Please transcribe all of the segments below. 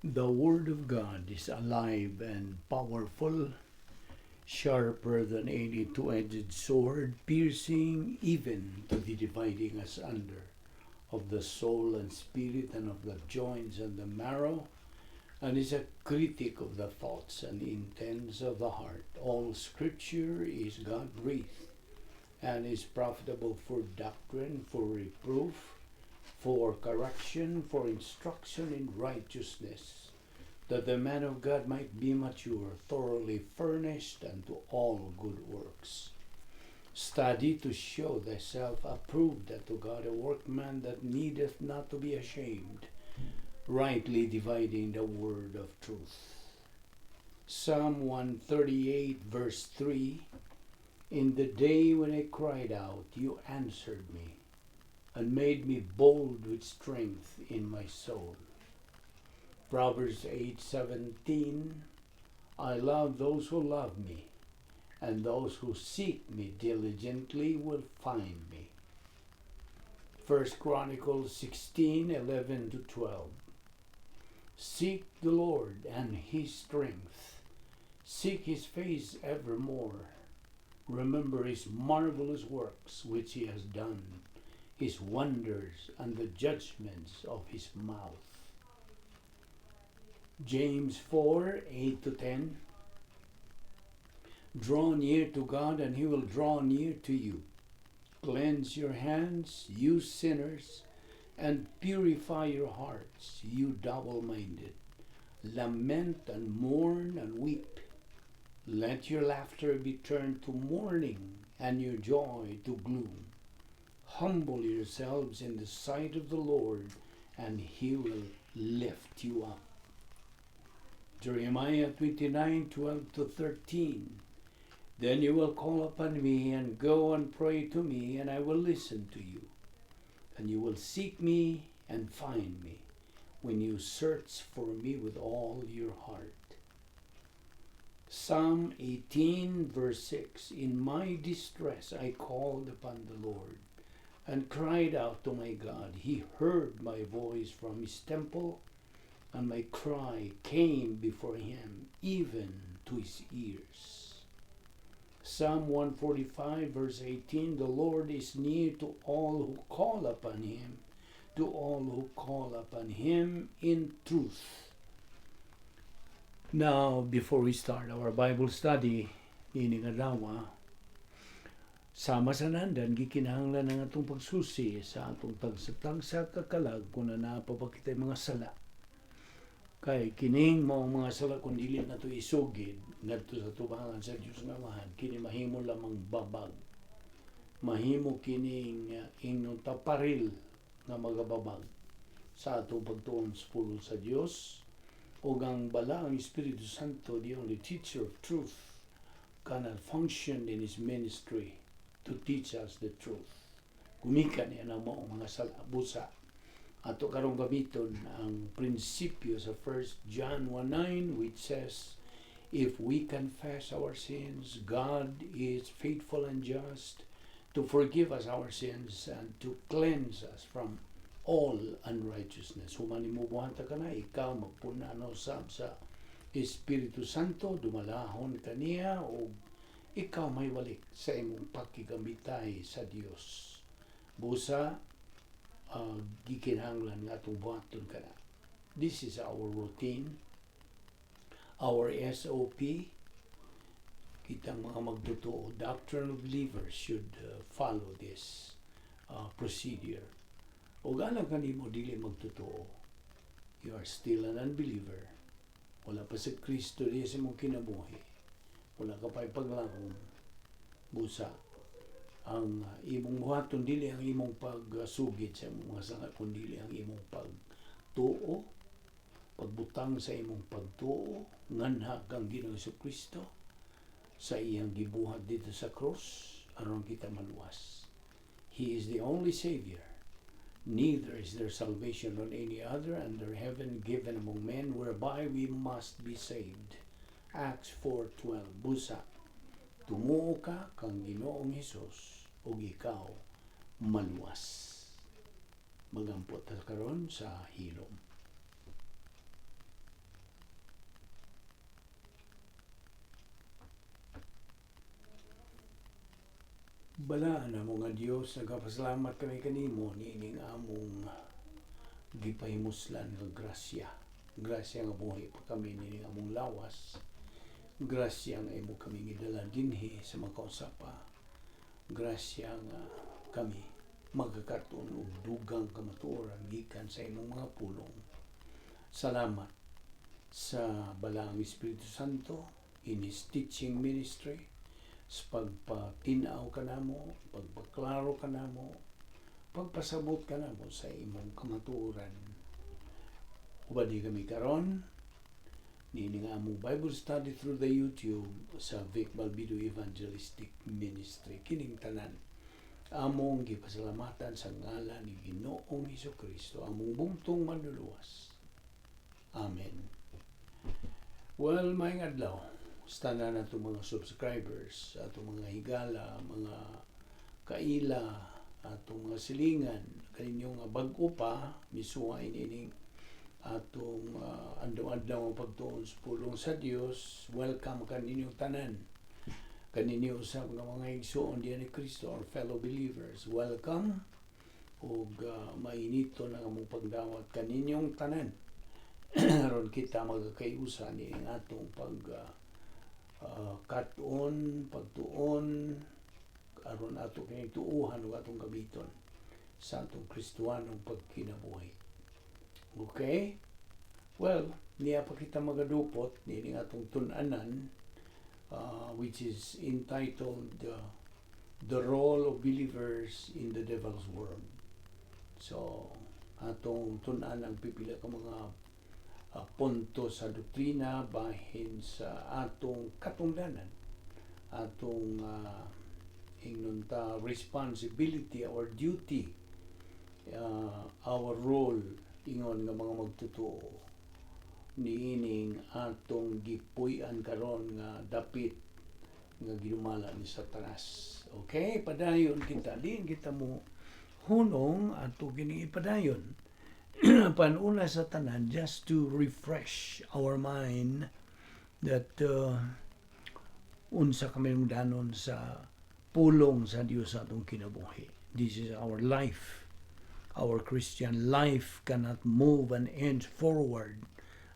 The Word of God is alive and powerful, sharper than any two-edged sword, piercing even to the dividing asunder of the soul and spirit and of the joints and the marrow, and is a critic of the thoughts and intents of the heart. All Scripture is God-breathed and is profitable for doctrine, for reproof, for correction, for instruction in righteousness, that the man of God might be mature, thoroughly furnished unto all good works. Study to show thyself approved unto God, a workman that needeth not to be ashamed, rightly dividing the word of truth. Psalm 138, verse 3: "In the day when I cried out, you answered me and made me bold with strength in my soul." Proverbs 8:17: "I love those who love me, and those who seek me diligently will find me." First Chronicles 16:11 to 12: "Seek the Lord and his strength. Seek his face evermore. Remember his marvelous works which he has done, his wonders and the judgments of his mouth." James 4:8 to 10: "Draw near to God, and he will draw near to you. Cleanse your hands, you sinners, and purify your hearts, you double minded. Lament and mourn and weep. Let your laughter be turned to mourning and your joy to gloom. Humble yourselves in the sight of the Lord, and he will lift you up." Jeremiah 29:12 to 13: "Then you will call upon me and go and pray to me, and I will listen to you. And you will seek me and find me when you search for me with all your heart." Psalm 18, verse 6: "In my distress I called upon the Lord and cried out to my God. He heard my voice from his temple, and my cry came before him, even to his ears." Psalm 145, verse 18: "The Lord is near to all who call upon him, to all who call upon him in truth." Now, before we start our Bible study, niining adlaw, sama sa nandan, gikinahanglan ang atong pagsusi sa atong tagsa-tagsa ka kalag kung naa pa ba kitay mga sala. Kay kining mao mga sala, kung dili nato isugid ngadto sa tubangan sa Dios nga Amahan, kini mahimo lamang babag. Mahimo kining ingnon taparil nga magababag sa atong pagtuon sa pulong sa Dios ug ang Balaang Espiritu Santo, the only teacher of truth, cannot function in his ministry to teach us the truth. Gumikan niya ng mao mga sala. Busa ato karong gamiton ang prinsipyo sa 1 John 1:9, which says, "If we confess our sins, God is faithful and just to forgive us our sins and to cleanse us from all unrighteousness." Human nimo buhata kana, ikaw magpuna na usab sa Espiritu Santo, dumalahon kaniya o ikaw may balik sa imong pakigamitay sa Dios. Busa gikinahanglan nga atong buhaton kana. This is our routine, our SOP. Kitang mga magtotoo, doctrinal believers should follow this procedure. O alang kanimo dili magtotoo, you are still an unbeliever. Wala pa si Kristo diha sa imong kinabuhi. Wala ka pa ipaglaom. Busa, ang imong buhaton dili ang imong pagsugid sa imong mga sala, kundi ang imong pagtuo, pagbutang sa imong pagtuo nganha kang Ginoong Kristo sa iyang gibuhat didto sa cross aron kita maluwas. He is the only Savior. Neither is there salvation on any other under heaven given among men whereby we must be saved. Acts 4:12. Busa, tumuo ka kang Ginoong Hesus ug ikaw maluwas. Magampo ta karon sa hilom. Balaan namo nga Dios, nagapasalamat kami kanimo niining among gipahimuslan nga grasya. Grasya nga buhi pa kami niining among lawas. Grasya nga imo kami gidala dinhi sa makausa pa. Grasya nga kami magkakaton og dugang kamatuoran gikan sa imong mga pulong. Salamat sa Balaang Espiritu Santo in His teaching ministry, sa pagpatinaw kanamo, pagpaklaro kanamo, pagpasabot kanamo sa imong kamatuoran. Ubani kami karon niini nga among Bible study through the YouTube sa Vic Balbido Evangelistic Ministry. Kining tanan among gipasalamatan sa ngalan ni Ginoong Hesus Kristo, among bugtong Manluluwas. Amen. Well, maayong adlaw sa tanan natong mga subscribers, atong mga higala, mga kaila, atong mga silingan, kaninyo nga bag-o pa misuway niining atong adlaw-adlaw ang pagtuon sa pulong sa Dios. Welcome kaninyong tanan. Kaninyo usab nga mga igsoon diyan ni Kristo or fellow believers. Welcome ug mainito na among pagdawat kaninyong tanan. Aron kita magkakayusa ni atong pag kat-on, pagtuon, aron ato kini tuuhan ug atong gamiton sa atong Kristohanong pagkinabuhi. Okay? Well, niya pa kita magadupot niining atong tun-anan, which is entitled "The Role of Believers in the Devil's World." So, atong tun-an ang pipila ka mga punto sa doktrina bahin sa atong katungdanan, atong ingnon ta responsibility, our duty, our role ingon nga mga magtotoo niining atong gipuy-an karon nga dapit nga gidumala ni Satanas. Okay, padayon kita. Diin kita mo hunong, ato kini ipadayon. Panuna sa tanan, just to refresh our mind that unsa kami danon sa pulong sa Dios sa atong kinabuhi. This is our life. Our Christian life cannot move an inch forward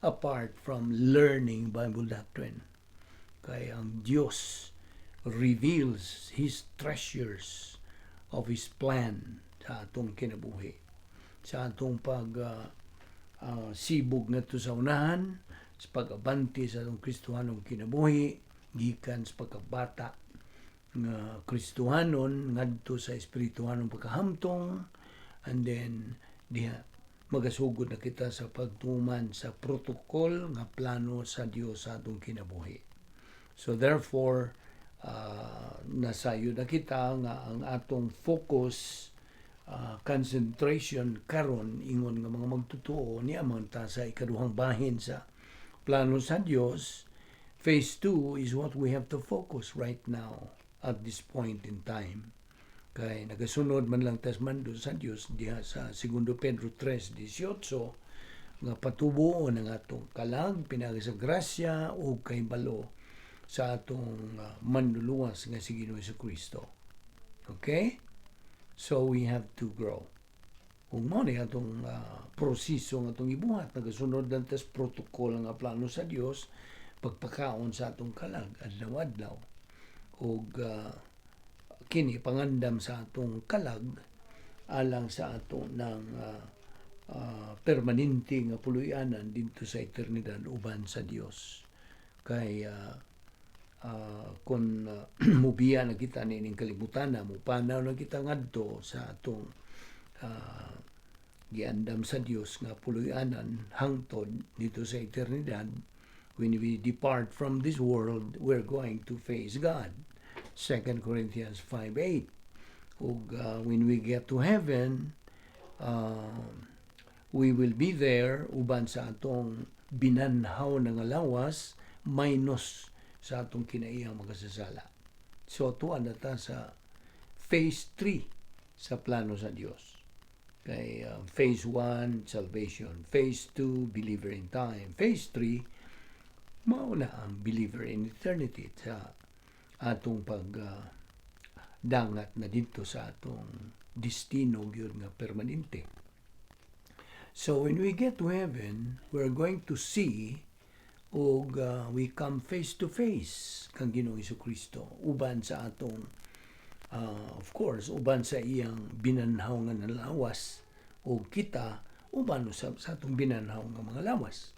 apart from learning Bible doctrine. Kay ang Dios reveals His treasures of His plan sa atong kinabuhi. Sa atong pag sibog ngadto sa unahan, sa pag-abante sa atong Kristohanong kinabuhi, gikan sa pagkabata nga Kristohanon ngadto sa espirituhanong pagkahamtong, and then diha magasugod na kita sa pagtuman sa protocol nga plano sa Dios sa atong kinabuhi. So therefore, nasayo na kita nga ang atong focus, concentration karon ingon nga mga magtotoo ni amang ta sa ikaduhang bahin sa plano sa Dios. Phase 2 is what we have to focus right now at this point in time. Kay nagasunod man lang tas mando sa Dios diha sa Segundo Pedro 3:18 nga patubuon ang atong kalag pinaagi sa grasya ug kahibalo sa atong Manluluwas nga si Ginoong Kristo. Okay? So we have to grow. Kung mao ni atong proseso nga atong ibuhat, nagasunod lang tas protocol nga plano sa Dios, pagpakaon sa atong kalag adlaw-adlaw ug kini pangandam sa atong kalag alang sa ato ng permanente nga puloy-anan didto sa eternidad uban sa Dios. Kay kung mubiya na kita niining kalibutan, mupanaw na kita ngadto sa atong giandam sa Dios nga puloy-anan hangtod didto sa eternidad, when we depart from this world, we're going to face God. 2 Corinthians 5:8. Ug when we get to heaven, we will be there uban sa atong binanhaw na nga lawas minus sa atong kinaiyang makasasala. So tuwa na ta sa phase 3 sa plano sa Dios. Kay phase 1, salvation. Phase 2, believer in time. Phase 3, mao na ang believer in eternity sa atong pag Dangat na didto sa atong destino gyud nga permanente. So when we get to heaven, we're going to see og we come face to face kang Ginoong Kristo uban sa atong of course, uban sa iyang binanhaw nga lawas og kita uban usab sa atong binanhaw nga mga lawas.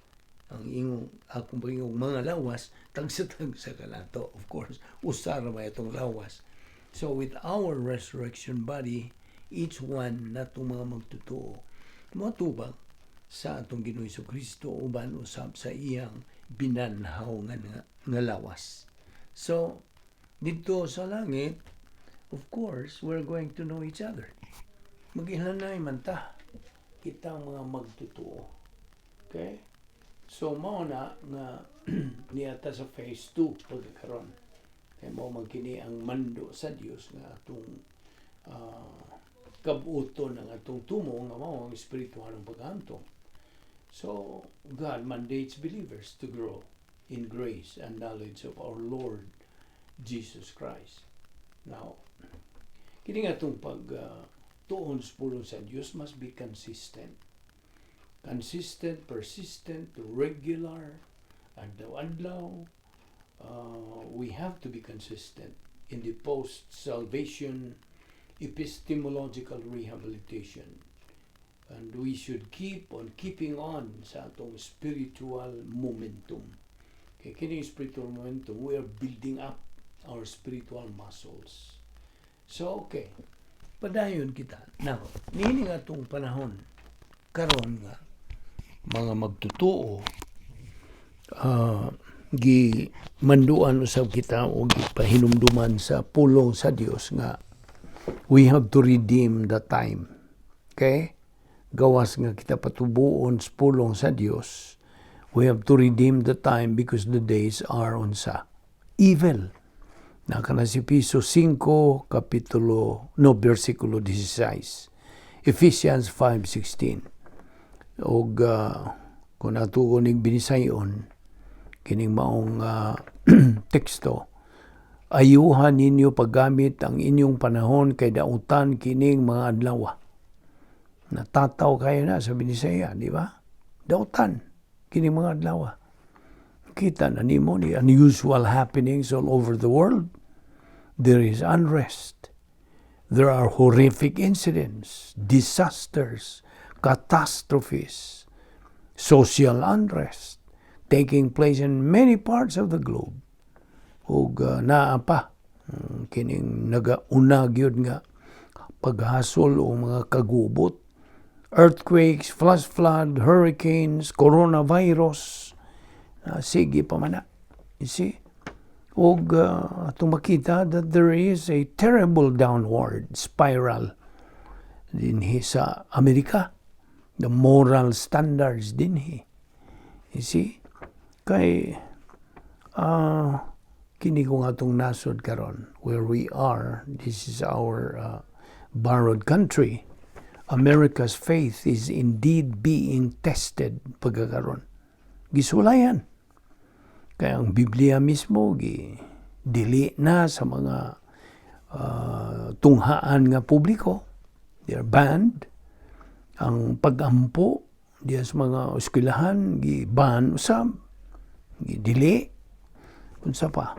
Ang ingong akong pag-ingong mga lawas, tagsa-tagsa kanato, of course, usa ra may atong lawas. So with our resurrection body, each one natong mga magtotoo moatubang sa atong Ginoong Kristo uban usab sa iyang binanhaw nga lawas. So didto sa langit, of course, we're going to know each other. Mag-ilhanay man ta kitang mga magtotoo. Okay? So mao na nga naa ta sa phase 2 pagkakaron. Kay mao man kini ang mando sa Dios nga atong kabuton ang atong tumo nga mao ang espirituhanong paghamtong. So God mandates believers to grow in grace and knowledge of our Lord Jesus Christ. Now, kini nga atong pag tuon sa pulong sa Dios must be consistent. Consistent, persistent, regular, adlaw-adlaw. We have to be consistent in the post-salvation epistemological rehabilitation. And we should keep on keeping on sa atong spiritual momentum. Kay kining spiritual momentum, we are building up our spiritual muscles. So, okay. Padayon kita. Now, niini nga atong panahon, karon nga, mga magtotoo, gi manduan usab kita o gipahinumduman sa pulong sa Dios nga we have to redeem the time. Okay? Gawas nga kita patubuon sa pulong sa Dios, we have to redeem the time because the days are unsa? Evil. Naa kana sa Efeso 5 kapitulo no bersikulo 16. Ephesians 5:16. Og kung ato ko ning binisayon kining maong teksto, "Ayuhan ninyo paggamit ang inyong panahon kay dautan kining mga adlaw." Natataw kayo na sa Binisaya, di ba? Dautan kining mga adlaw. Kita na nimo ni unusual happenings all over the world. There is unrest. There are horrific incidents, disasters, catastrophes, social unrest taking place in many parts of the globe. Ug naa pa kining nagauna gyud nga paghasol o mga kagubot, earthquakes, flash flood, hurricanes, coronavirus, sige pa man na. You see? Ug atong makita that there is a terrible downward spiral dinhi sa Amerika. The moral standards dinhi. You see? Kay kini kung atong nasod karon where we are, this is our borrowed country. America's faith is indeed being tested pagkakaron. Gisulayan. Kaya ang Biblia mismo gi dili na sa mga tunghaan nga publiko. They are banned. Ang pagampo diya sa mga eskwelahan gi ban usab. Gi dili. Unsa pa?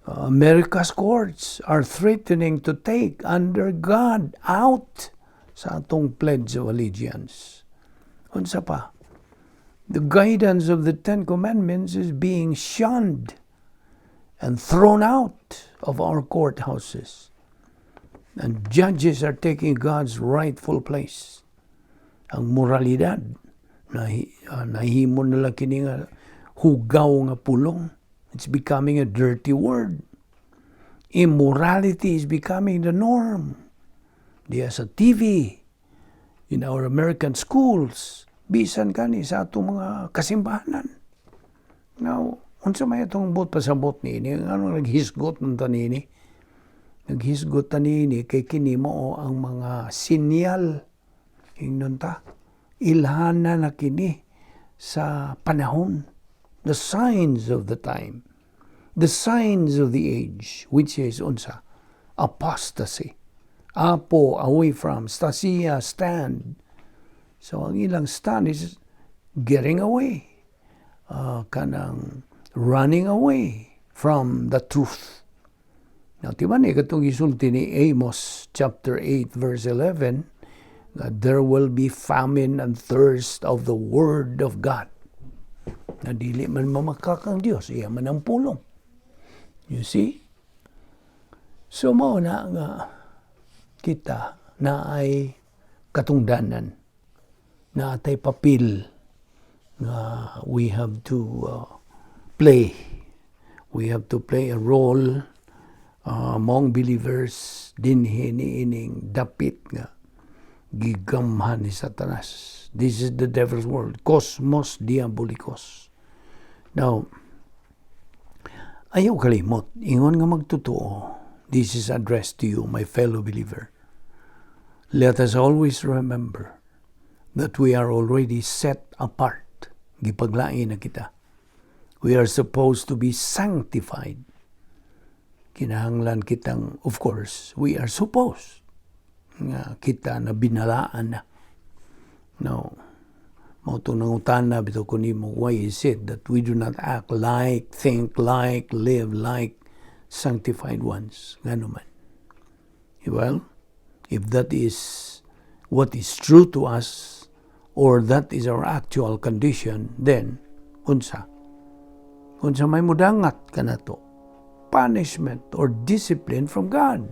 America's courts are threatening to take "under God" out sa atong Pledge of Allegiance. Unsa pa? The guidance of the Ten Commandments is being shunned and thrown out of our courthouses. And judges are taking God's rightful place. Ang moralidad, nahimo na lang kini nga hugaw nga pulong. It's becoming a dirty word. Immorality is becoming the norm. Diya sa TV, in our American schools, bisan kani sa atong mga kasimbahanan. Now, unsa may atong buot pasabot niini? Ano naghisgot man ta niini? Naghisgot ta niini kay kini mao ang mga sinyal, ingnon ta. Ilhana na kini sa panahon. The signs of the time. The signs of the age, which is unsa? Apostasy. Apo, away from. Stasia, stand. So ang ilang stand is getting away. Kanang running away from the truth. Now, di ba ni katong gisulti ni Amos chapter 8 verse 11 that there will be famine and thirst of the word of God? Na dili man mamakak ang Dios, iya man ang pulong. You see? So mao na nga kita naay katungdanan, naa tay papel nga we have to play. We have to play a role among believers dinhi niining dapit nga gigamhan ni Satanas. This is the devil's world, cosmos diabolicos. Now, ayaw kalimot, ingon nga magtotoo, this is addressed to you, my fellow believer. Let us always remember that we are already set apart. Gipaglain na kita. We are supposed to be sanctified. Kinahanglan kitang, of course, we are supposed nga kita na binalaan na. No. Mao to nangutana bitaw ko nimo, why is it that we do not act like, think like, live like sanctified ones? Ngano man? Well, if that is what is true to us, or that is our actual condition, then, unsa? Unsa may mudangat kanato? Punishment or discipline from God.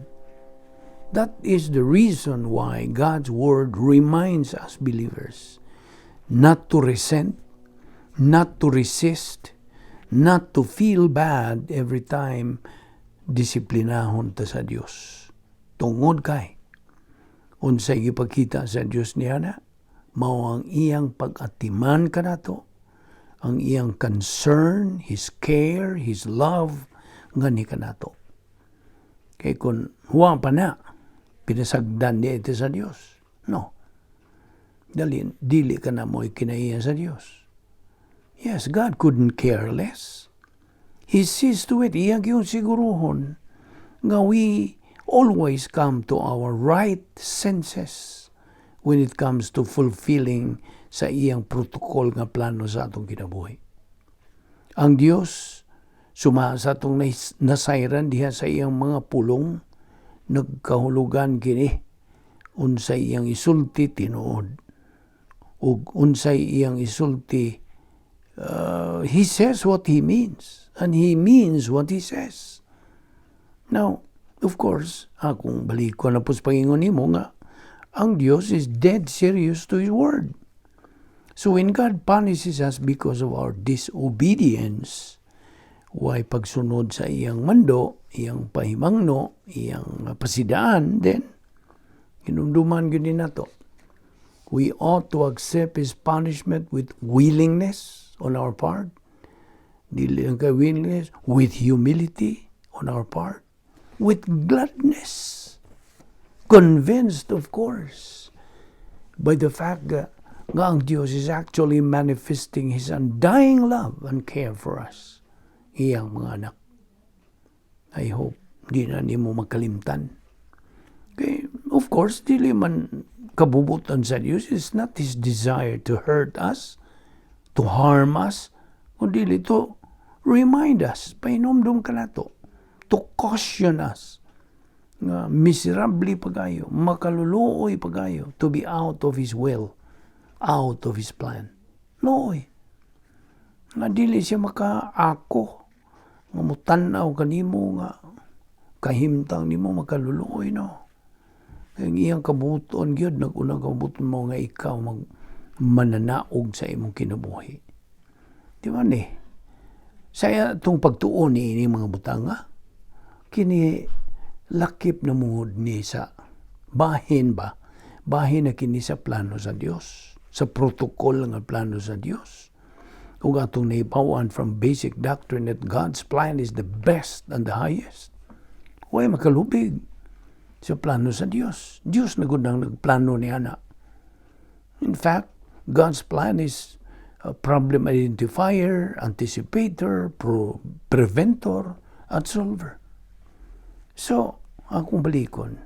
That is the reason why God's word reminds us believers not to resent, not to resist, not to feel bad every time disiplinahon ta sa Dios. Tungod kay unsay gipakita sa Dios niya na mao ang iyang pag-atiman kanato, ang iyang concern, His care, His love ngani kanato. Kay kung huwa pa na, pinasagdan niya ito sa Dios. No. Dali, dili ka na mo'y kinaiya sa Dios. Yes, God couldn't care less. He sees to it, iya gyud siguruhon, nga we always come to our right senses when it comes to fulfilling sa iyang protocol nga plano sa atong kinabuhi. Ang Dios suma sa atong nasayran diha sa iyang mga pulong, nagkahulugan kini unsay iyang isulti tinuod ug unsay iyang isulti, he says what he means and he means what he says. Now, of course, akong balikon na po sa pangingon nimo nga ang Dios is dead serious to His word. So when God punishes us because of our disobedience, way pagsunod sa iyang mando, iyang pahimangno, iyang pasidaan, then hinumduman gyud ni nato. We ought to accept His punishment with willingness on our part. Dili lang kay willingness, with humility on our part, with gladness. Convinced, of course, by the fact that nga ang Diyos is actually manifesting His undying love and care for us, iyang mga anak. I hope di na nimo makalimtan. Okay, of course, dili man kabubutan sa Diyos. It's not His desire to hurt us, to harm us, kundi to remind us, pahinomdom kanato, to caution us, nga miserable pagayo, makaluluoy pagayo, to be out of His will, out of His plan. Luoy. Nga dili siya makaako, nga mutanaw kanimo nga kahimtang nimo makaluluoy, no. Ang iyang kabuton gyud, nag-unang kabuton mo nga ikaw mag mananaog sa imong kinabuhi. Di ba ni? Sa itong pagtuon ni ini mga butanga, kini lakip na mungod ni sa bahin ba? Bahin na kini sa plano sa Dios, sa protocol nga plano sa Dios. Ug atong nahibaw-an from basic doctrine that God's plan is the best and the highest. Way makalubig sa plano sa Dios. Dios na gud ang nagplano niya na. In fact, God's plan is a problem identifier, anticipator, preventer, at solver. So, Akong balikon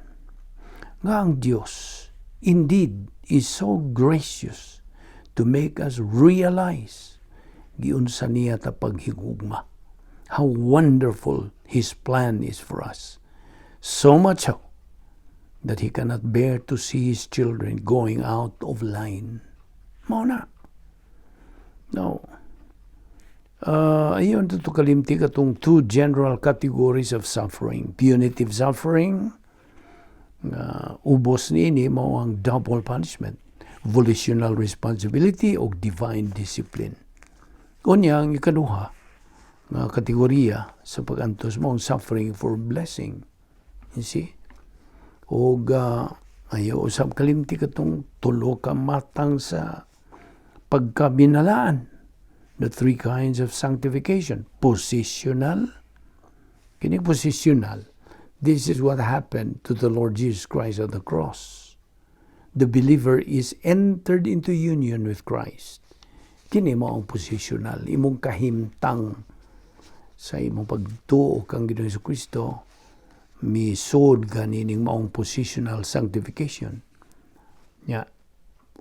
nga ang Dios indeed is so gracious to make us realize giunsa niya ta paghigugma, how wonderful His plan is for us, so much so that He cannot bear to see His children going out of line. Mao na. Now, ayon to kalimti katong two general categories of suffering. Punitive suffering, ubos niini mao ang double punishment, volitional responsibility o divine discipline. Unya, ang ikaduha nga kategorya sa pag-antos mao ang suffering for blessing. You see? Og ayo usab kalimti katong tulo ka matang sa pagkabinalaan. The three kinds of sanctification. Positional. Kini positional. This is what happened to the Lord Jesus Christ on the cross. The believer is entered into union with Christ. Kini mao ang positional. Imong kahimtang sa imong pagtuo kang Ginoong Kristo, misud ganining maong positional sanctification. Nya,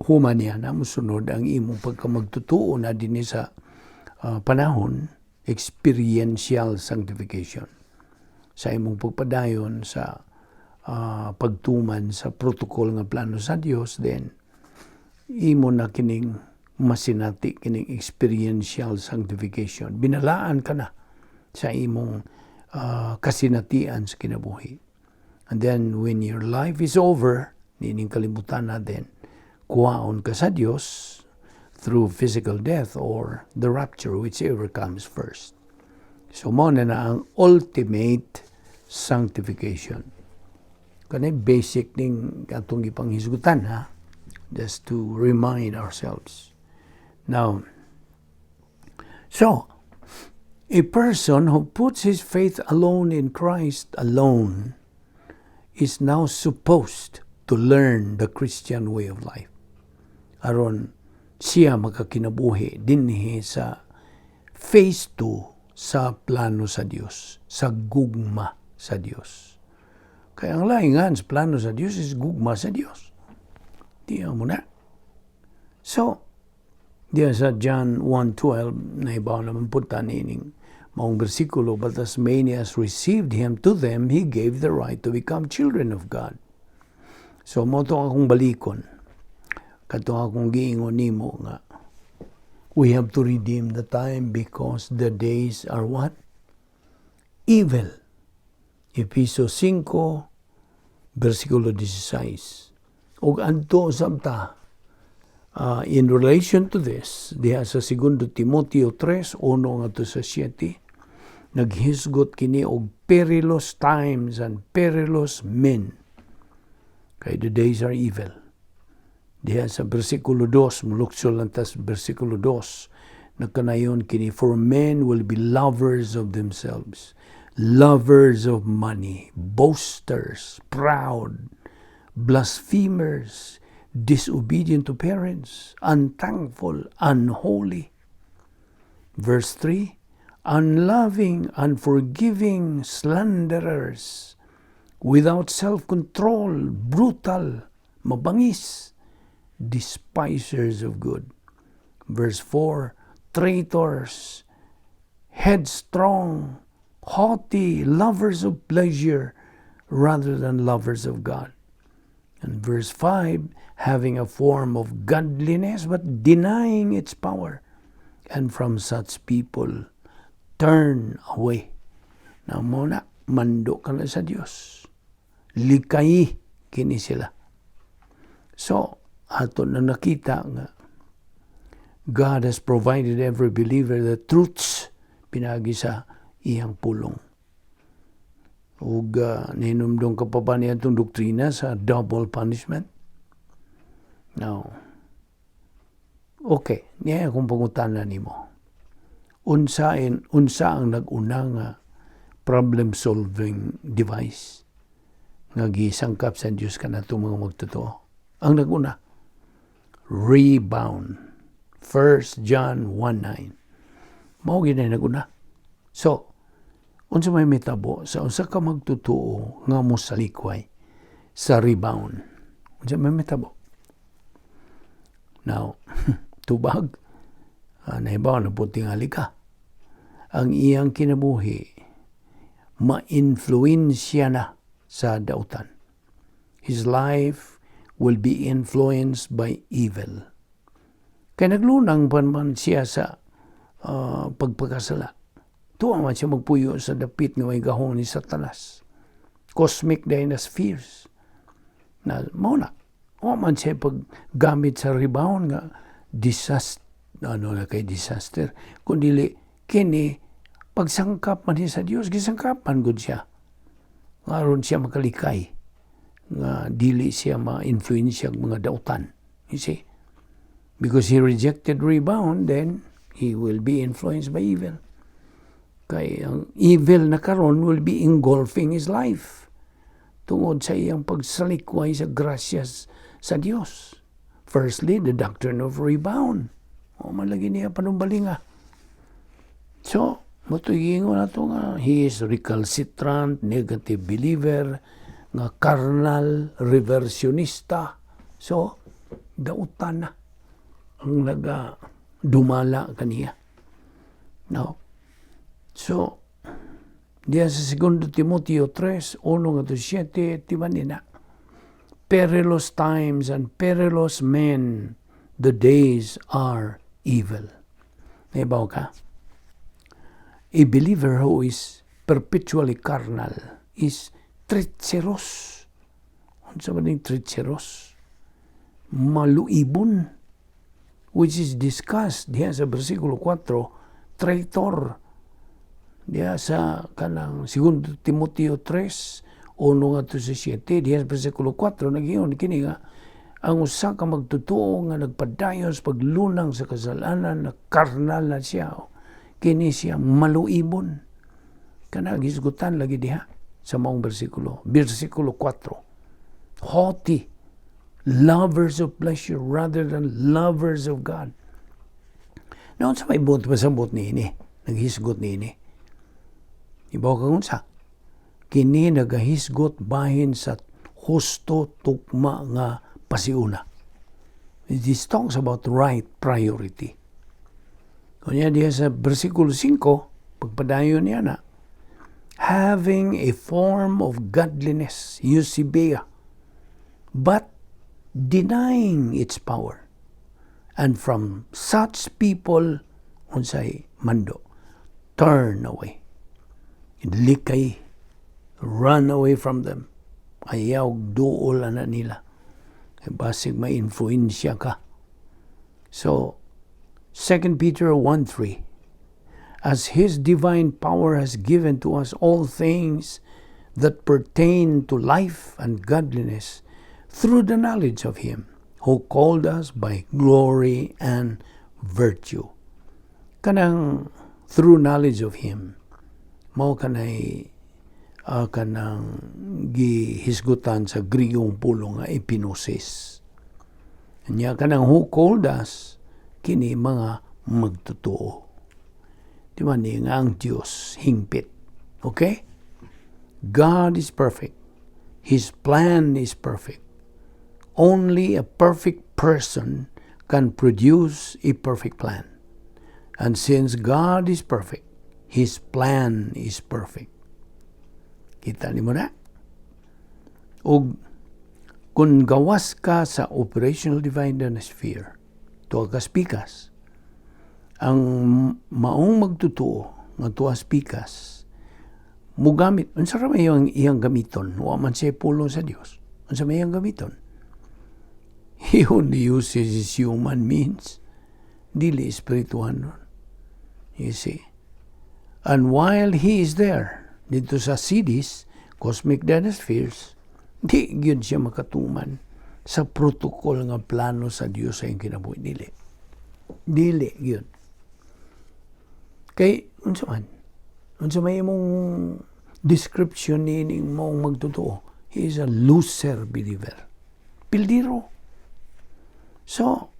human niya na musunod ang imong pagkamagtutuo na dinhi sa panahon, experiential sanctification, sa imong pagpadayon sa pagtuman sa protocol nga plano sa Dios, then imo na kining masinati kining experiential sanctification. Binalaan ka na sa imong kasinatian sa kinabuhi. And then when your life is over nining kalibutan na, then kuhaon ka sa Dios through physical death or the rapture, whichever comes first. So mao na ang ultimate sanctification. Kanay basic ning atong gipanghisgutan, ha, just to remind ourselves. Now, so a person who puts his faith alone in Christ alone is now supposed to learn the Christian way of life, aron siya makakinabuhi dinhi sa phase 2 sa plano sa Dios, sa gugma sa Dios. Kaya ang laingan sa plano sa Dios is gugma sa Dios. Di mo na. So, diya sa John 1:12, naibaw naman po nining maong bersikulo, "But as many as received Him, to them He gave the right to become children of God." So, mao to akong balikon. Kato akong giingon nimo nga we have to redeem the time because the days are what? Evil. Efeso 5, versikulo 16. Ug adto sabta in relation to this, diha sa 2 Timoteo 3, 1 ngadto sa 7, naghisgot kini og perilous times and perilous men. Kay the days are evil. Diha sa versikulo 2, muluksol lang tas versikulo 2, nagkanayon kini, "For men will be lovers of themselves, lovers of money, boasters, proud, blasphemers, disobedient to parents, unthankful, unholy." Verse 3, "Unloving, unforgiving, slanderers, without self-control, brutal, mabangis, despisers of good." Verse 4, "Traitors, headstrong, haughty, lovers of pleasure rather than lovers of God." And verse 5, "Having a form of godliness but denying its power. And from such people, turn away." Na mao na, mando ka na sa Dios. Likayi kini sila. So, ato na nakita nga God has provided every believer the truths pinagi sa iyang pulong. Ug nihinumdum ka pa ba niya itong doktrina sa double punishment? Now, okay, niya akong pangutana nimo. Unsa ang nag-una nga problem solving device nga gisangkap sa Dios kanato mga magtotoo? Ang nag-una, rebound. 1 John 1:9. Mao gyud na nag-una. So, Unsa may mitabo sa usa ka magtotoo nga mosalikway sa rebound? Unsa may mitabo? Now, tubag, nahibaw na po tingali ka. Ang iyang kinabuhi, ma-influensya na sa dautan. His life will be influenced by evil. Kay naglunang pa man siya sa pagpakasala. Tuwa man siya magpuyo sa dapit nga may gahom ni Satanas. Cosmic dynaspheres. Na, mao na. Wa man siya paggamit sa rebound nga disaster, ano na kay disaster, kundi kini pagsangkap man siya sa Dios, gisangkap man gud siya. Aron siya makalikay nga dili siya ma-influensya mga dautan. You see? Because he rejected rebound, then he will be influenced by evil. Kay ang evil na karon will be engulfing his life tungod sa iyang pagsalikway sa grasyas sa Dios. Firstly, the doctrine of rebound. O man lagi niya panumbalinga. So, mao to'y giingon nato nga he is recalcitrant, negative believer, nga carnal, reversionista. So, dautan na ang naga dumala kaniya. No? So, diya sa 2 Timoteo 3, 1 ngadto 7, timan na, "Perilous times and perilous men, the days are evil." Nahibaw ka? A believer who is perpetually carnal is treacherous. Unsa man ning treacherous? Maluibon, which is discussed diha sa versikulo 4, traitor. Diha sa kanang 2 Timoteo 3, 1 ngadto sa 7, diha sa versikulo 4, nagiingon kini nga ang usa ka magtotoo nga nagpadayon sa paglunang sa kasalanan na karnal na siya, kini siya maluibon. Kana gisgutan lagi diha sa maong bersikulo. Bersikulo 4. Haughty, lovers of pleasure rather than lovers of God. Noon sa may buot pasabot niini, naghisgot niini. Ibaw ka unsa? Kini nagahisgot bahin sa husto tukma nga pasiuna. This talks about right priority. Kunya diha sa versikulo 5, pagpadayon niya na, having a form of godliness, eusebeia, but denying its power. And from such people, unsay mando, turn away. Likay, run away from them. Ayaw duol ana nila. Basig may influensya ka. So, 2 Peter 1:3, "As His divine power has given to us all things that pertain to life and godliness through the knowledge of Him who called us by glory and virtue." Kanang through knowledge of Him, mao kanay kanang gihisgutan sa Grigong pulong nga epignosis. Nya kanang who called us, kini mga magtotoo. Di ba ni nga ang Diyos hingpit? Okay? God is perfect. His plan is perfect. Only a perfect person can produce a perfect plan. And since God is perfect, His plan is perfect. Kita nimo na? Og kung gawas ka sa operational divine sphere, tuwa kas pikas, ang maong magtotoo nga tuwas pikas, mugamit, unsa ra may iyang, iyang gamiton, wa man siya pulong sa Dios. Unsa may iyang gamiton? He only uses his human means. Dili espiritual nun. You see? And while he is there, dito sa CDs, Cosmic Dynaspheres, di gyud siya makatuman sa protocol nga plano sa Dios sa iyang kinabuhi. Dili. Dili gyud. Kay, unsa man? Unsa may imong description ni ning maong magtotoo? He is a loser believer. Pildiro. So,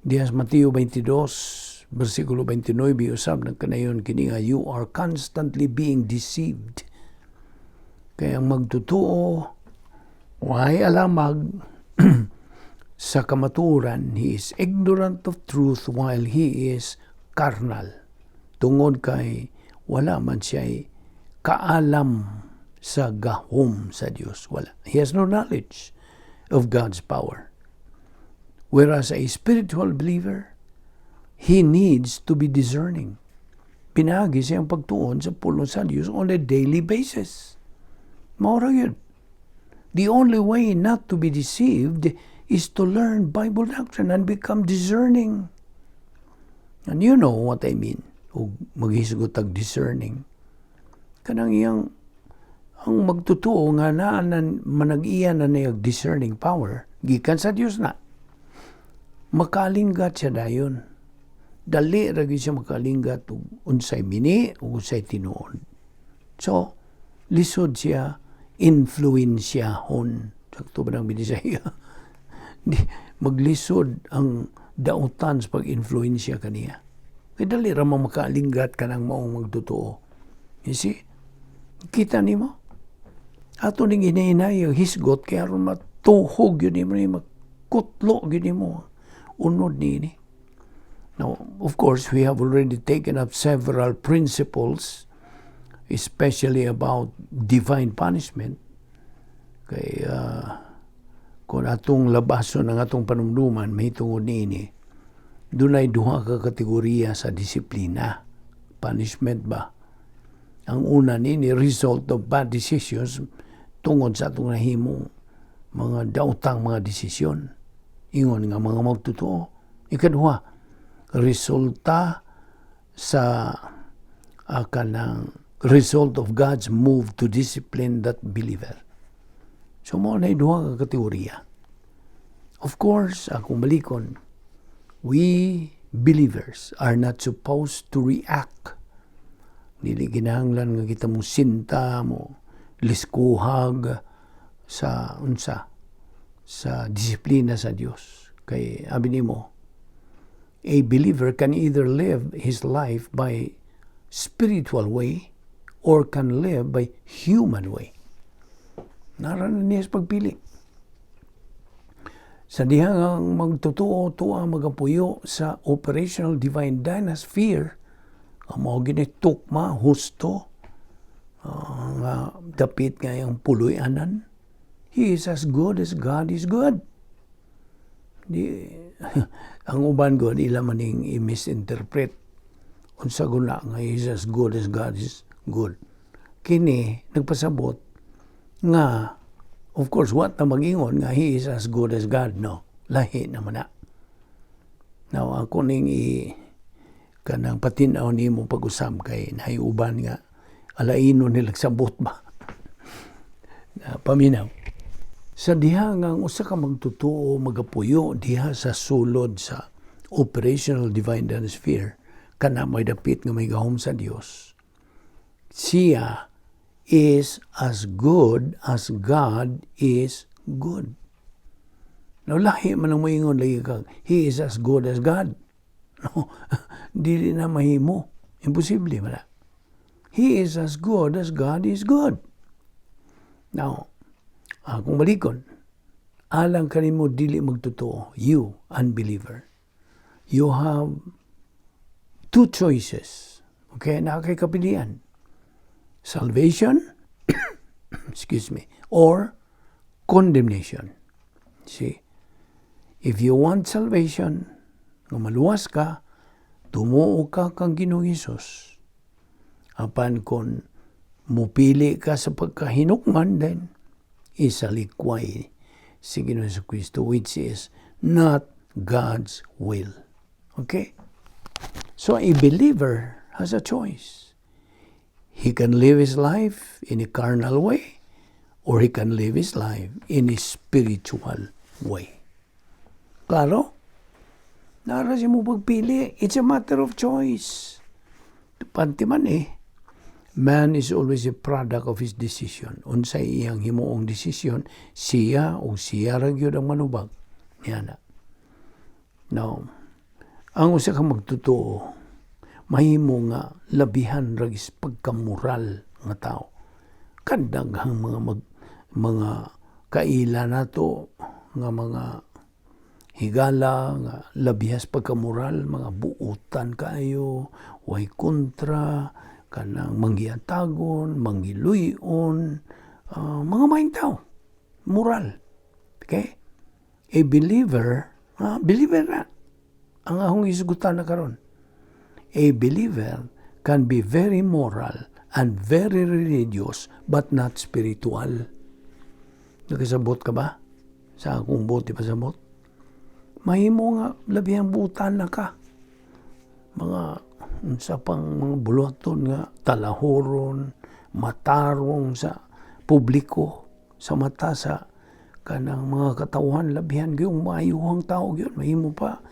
diya sa Mateo 22, Versikulo 29, usab nagkanayon kini nga you are constantly being deceived. Kaya ang magtotoo, way alamag sa kamatuoran, he is ignorant of truth while he is carnal. Tungod kay wala man siya kaalam sa gahom sa Dios. Wala. He has no knowledge of God's power. Whereas a spiritual believer, he needs to be discerning. Pinaagi sa iyang pagtuon sa pulong sa Dios on a daily basis. Mao ra yun. The only way not to be deceived is to learn Bible doctrine and become discerning. And you know what I mean. Ug maghisgot og discerning. Kanang iyang ang magtotoo nga naa manag-iya na niya discerning power gikan sa Dios na. Makalinggat siya dayon. Dali ra gyud siya makalinggat og unsay mini ug unsay tinuod. So, lisod siya influensyahon. Sakto ba ng Binisaya? Di, maglisod ang dautan sa pag-influensya kaniya. Kay dali ra mo makalinggat kanang maong magtotoo. You see? Kita nimo? Ato ning hinahinay ang hisgot kay aron matuhog yun nimo ni makutlo gyud nimo unod niini. Now, of course, we have already taken up several principles, especially about divine punishment. Kay kung atong labason ang atong panumduman mahitungod niini, dunay duha ka kategorya sa disiplina. Punishment ba? Ang una nini, result of bad decisions, tungod sa atong nahimong mga daotang mga desisyon. Ingon nga mga magtotoo. Ikaduha, resulta sa kanang result of God's move to discipline that believer. So mao na duha ka kategorya. Of course, akong balikon, we believers are not supposed to react. Dili kinahanglan nga kita mo sinta mo liskuhag sa unsa sa disiplina sa Dios. Kay abi nimo, a believer can either live his life by spiritual way or can live by human way. Naa ra na niya sa pagpili. Sa diha ang magtotoo tuwa magapuyo sa operational divine dynasphere, ang mao gini tukma husto nga dapit nga iyang puloy-anan. He is as good as God is good. Di, ang uban gud ila maning i-misinterpret unsa guna nga he is as good as God is good. Kini nagpasabot nga, of course, what na mag-ingon nga he is as good as God, no? Lahi naman na. Now, ako ning i kanang patinaw nimo pag-usab kay naay uban nga alaino nila sabot ba. Na paminaw. Sa diha nga ang usa ka magtotoo magapuyo diha sa sulod sa operational divine sphere, kana may dapit nga may gahom sa Dios. Siya is as good as God is good. Now, lahi man ang moingon lagi kag, he is as good as God. No, dili na mahimo. Imposible man na. He is as good as God is good. Now, akong balikon, alang kanimo dili magtotoo, you, unbeliever. You have two choices. Okay, naa kay kapilian. Salvation, excuse me, or condemnation. See? If you want salvation, nga maluwas ka, tumuo ka kang Ginoong Hesus. Apan kung mupili ka sa pagkahinukman, then isalikway si Ginoong Hesus Kristo, which is not God's will. Okay? So a believer has a choice. He can live his life in a carnal way or he can live his life in a spiritual way. Klaro? Naa ra siya mo pagpili. It's a matter of choice. Panti man eh. Man is always a product of his decision. Unsay iyang himuong decision, siya o siya ra gyud ang manubag. Niya na. Now, Ang usa ka magtotoo, mahimo nga labihan ra gyud pagkamoral nga tao. Kadaghang mga kaila nato nga mga higala nga labihas pagkamoral, mga buutan kaayo, way kontra, kanang manggiyatagon, manggiluyon, mga maayong tao, moral. Okay? A believer, believer na ang akong isugutan na karon. A believer can be very moral and very religious but not spiritual. Nakasabot ka ba sa akong buot ipasabot? Mahimo nga labihang buutan na ka. Mga unsa pang mga buluhaton nga talahoron, matarong sa publiko, sa mata sa kanang mga katawhan, labihan gyud maayuhang tao gyud, mahimo pa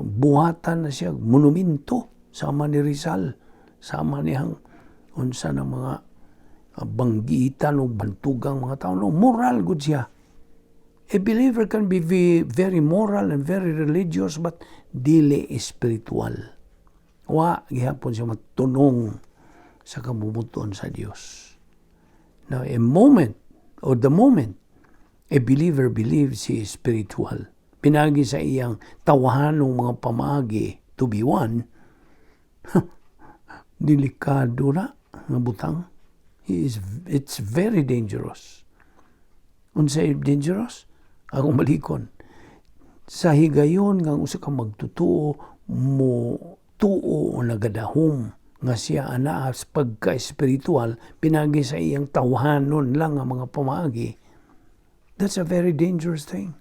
buhatan na siya monumento sama ni Rizal, sama niyang unsa na mga banggitan o bantugang mga tao. No, moral gud siya. A believer can be very moral and very religious but dili spiritual. Wa gihapon siya matunong sa kabubut-on sa Dios. Now, a moment or the moment a believer believes he is spiritual, pinagi sa iyang tawahanong mga pamaagi to be one, delikado na nga butang. It's very dangerous. Unsay dangerous? Akong balikon. Sa higayon nga ang usa ka magtotoo mo tuo o nagadahom nga siya anaa sa pagka-espiritual pinagi sa iyang tawhanon lang ang mga pamaagi, that's a very dangerous thing.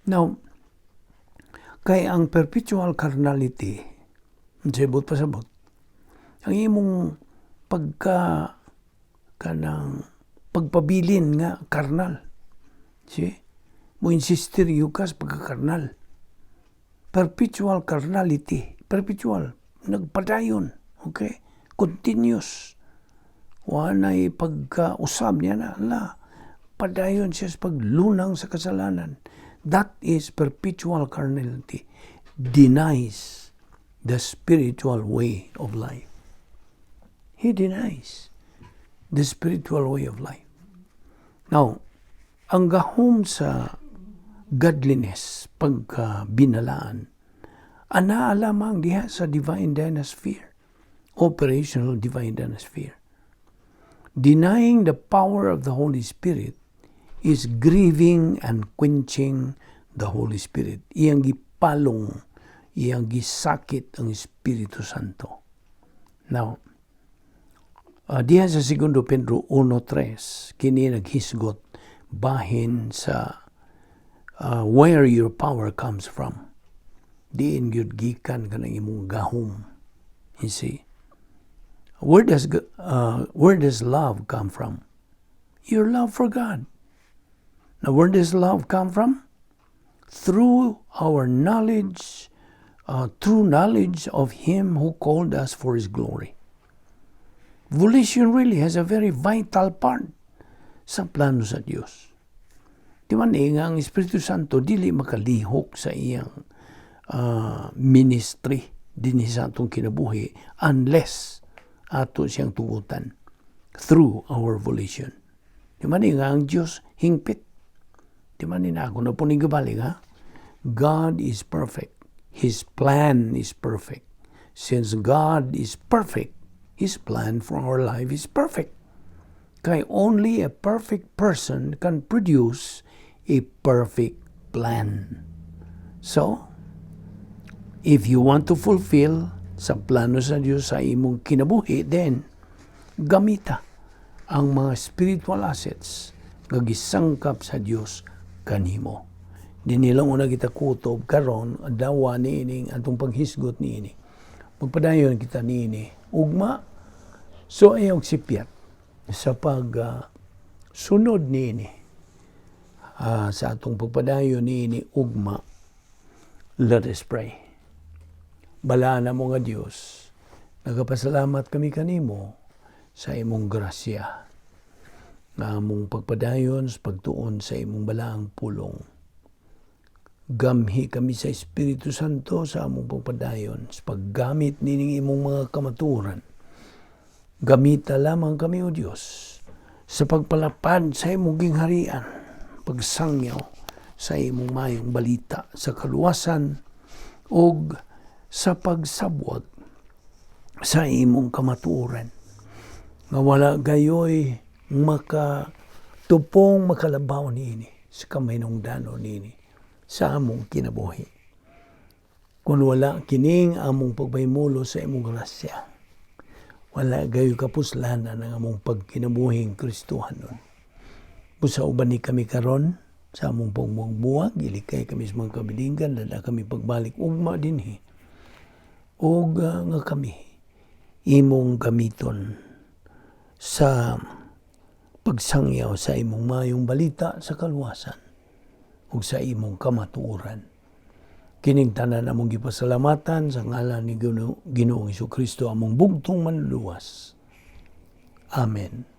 Now, kay ang perpetual carnality, unsay pasabot, ang imong pagka kanang pagpabilin nga karnal. See? Mo insistir gyud ka sa pagkakarnal. Perpetual carnality. Perpetual. Nagpadayon. Okay? Continuous. Wa na'y pagkausab niya na. La, padayon siya sa paglunang sa kasalanan. That is perpetual carnality. Denies the spiritual way of life. He denies the spiritual way of life. Now, ang gahom sa godliness, pagka binalaan, anaa lamang diha sa divine dynasphere, operational divine dynasphere. Denying the power of the Holy Spirit is grieving and quenching the Holy Spirit. Iyang gipalong, iyang gisakit ang Espiritu Santo. Now, diha sa Segundo Pedro 1.3, kini naghisgot bahin sa where your power comes from. Diin gyud gikan kanang imong gahom. You see? Where does love come from? Your love for God. Now, where does love come from? Through our knowledge, true knowledge of Him who called us for His glory. Volition really has a very vital part sa plano sa Dios. Di man eh, nga ang Espiritu Santo dili makalihok sa iyang ministry dinhi sa atong kinabuhi unless ato siyang tugutan through our volition. Di man eh, nga ang Dios hingpit. Di man ni na ako na po ni gabalik, ha? God is perfect. His plan is perfect. Since God is perfect, His plan for our life is perfect. Kay only a perfect person can produce a perfect plan. So, if you want to fulfill sa plano sa Diyos sa imong kinabuhi, then gamita ang mga spiritual assets nga gisangkap sa Dios kanimo. Dinhi lang una kita kutob karon, dawa niining atong paghisgot niini. Magpadayon kita niini ugma. So ayaw sipyat sa pag sunod niini sa atong pagpadayon niini ugma. Let us pray. Balaan mo nga Dios, nagapasalamat kami kanimo sa imong grasya nga among pagpadayon sa pagtuon sa imong balaang pulong. Gamhi kami sa Espiritu Santo sa among pagpadayon sa paggamit nining imong mga kamatuoran. Gamita lamang kami, O Dios, sa pagpalapad sa imong gingharian, pagsangyaw sa imong mayong balita sa kaluwasan ug sa pagsabwag sa imong kamatuoran nga wala gayoy makatupong makalabaw niini sa kamahinungdanon niini sa among kinabuhi. Kung wala kining among pagpahimulo sa imong grasya, wala gayoy kapuslanan ang among pagkinabuhing Kristohanon. Busa ubani kami karon sa among pagbuwag, ilikay kami sa mga kabilingan, dala kami pagbalik ugma dinhi. Og nga kami imong gamiton sa pagsangyaw sa imong mayong balita sa kaluwasan ug sa imong kamatuoran. Kining tanan among gipasalamatan sa ngalan ni Ginoong Kristo, among bugtong Manluluwas. Amen.